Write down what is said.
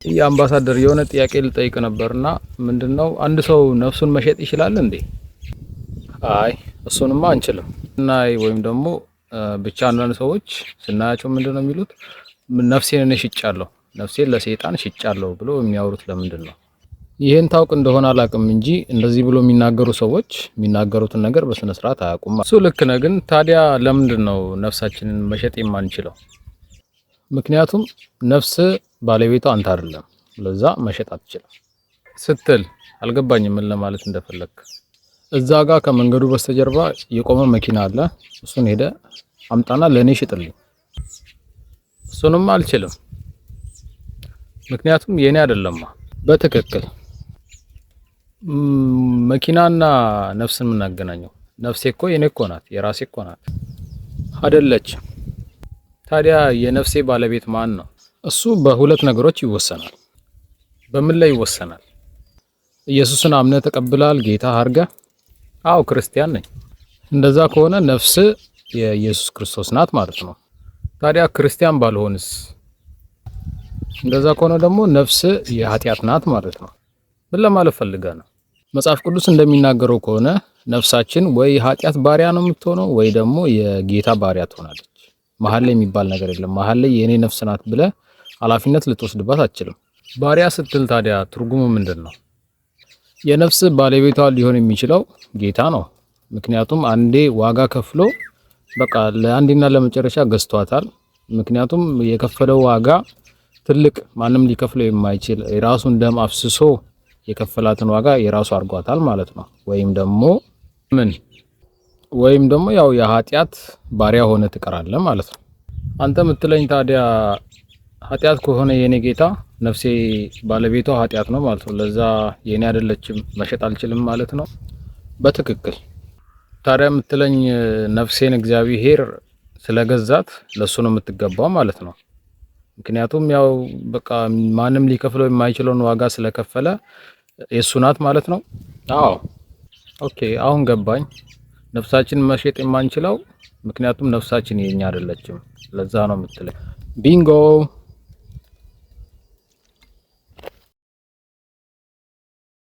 የአምባሳደር የሆነ ጥያቄ ልጠይቅ ነበርና ምንድነው አንድ ሰው ነፍሱን መሸጥ ይችላል እንዴ? አይ እሱንማ አንችልም። እና ወይም ደግሞ ብቻ አንዳንድ ሰዎች ስናያቸው ምንድነው የሚሉት ነፍሴን እኔ ሽጫለሁ፣ ነፍሴን ለሰይጣን ሽጫለሁ ብሎ የሚያወሩት ለምንድን ነው? ይህን ታውቅ እንደሆነ አላውቅም እንጂ እንደዚህ ብሎ የሚናገሩ ሰዎች የሚናገሩትን ነገር በስነ ስርዓት አያውቁም። እሱ ልክ ነህ። ግን ታዲያ ለምንድን ነው ነፍሳችንን መሸጥ የማንችለው? ምክንያቱም ነፍስ ባለቤቷ አንተ አይደለም፣ ለዛ መሸጥ አትችልም ስትል አልገባኝም ምን ለማለት እንደፈለግክ። እዛ ጋር ከመንገዱ በስተጀርባ የቆመ መኪና አለ። እሱን ሄደ አምጣና ለእኔ ሽጥልኝ። እሱንም አልችልም፣ ምክንያቱም የኔ አይደለማ። በትክክል መኪናና ነፍስን የምናገናኘው ነፍሴ እኮ የኔ እኮ ናት፣ የራሴ እኮ ናት አይደለች። ታዲያ የነፍሴ ባለቤት ማን ነው? እሱ በሁለት ነገሮች ይወሰናል። በምን ላይ ይወሰናል? ኢየሱስን አምነህ ተቀብለሃል ጌታ አድርገህ? አዎ ክርስቲያን ነኝ። እንደዛ ከሆነ ነፍስ የኢየሱስ ክርስቶስ ናት ማለት ነው። ታዲያ ክርስቲያን ባልሆንስ? እንደዛ ከሆነ ደግሞ ነፍስ የኃጢአት ናት ማለት ነው። ምን ለማለት ፈልገህ ነው? መጽሐፍ ቅዱስ እንደሚናገረው ከሆነ ነፍሳችን ወይ የኃጢአት ባሪያ ነው የምትሆነው ወይ ደግሞ የጌታ ባሪያ ትሆናለች። መሀል ላይ የሚባል ነገር የለም። መሀል ላይ የኔ ነፍስ ናት ብለህ ኃላፊነት ልትወስድባት አትችልም። ባሪያ ስትል ታዲያ ትርጉሙ ምንድን ነው? የነፍስ ባለቤቷ ሊሆን የሚችለው ጌታ ነው። ምክንያቱም አንዴ ዋጋ ከፍሎ በቃ ለአንዴና ለመጨረሻ ገዝቷታል። ምክንያቱም የከፈለው ዋጋ ትልቅ፣ ማንም ሊከፍለው የማይችል የራሱን ደም አፍስሶ የከፈላትን ዋጋ የራሱ አድርጓታል ማለት ነው። ወይም ደግሞ ምን ወይም ደግሞ ያው የኃጢአት ባሪያ ሆነ ትቀራለህ ማለት ነው። አንተ የምትለኝ ታዲያ ኃጢአት ከሆነ የኔ ጌታ ነፍሴ ባለቤቷ ኃጢአት ነው ማለት ነው። ለዛ የኔ አይደለችም መሸጥ አልችልም ማለት ነው። በትክክል ታዲያ የምትለኝ ነፍሴን እግዚአብሔር ስለገዛት ለሱ ነው የምትገባው ማለት ነው። ምክንያቱም ያው በቃ ማንም ሊከፍለው የማይችለውን ዋጋ ስለከፈለ የእሱ ናት ማለት ነው። አዎ okay፣ አሁን ገባኝ። ነፍሳችን መሸጥ የማንችለው ምክንያቱም ነፍሳችን የኛ አይደለችም። ለዛ ነው የምትለኝ። ቢንጎ።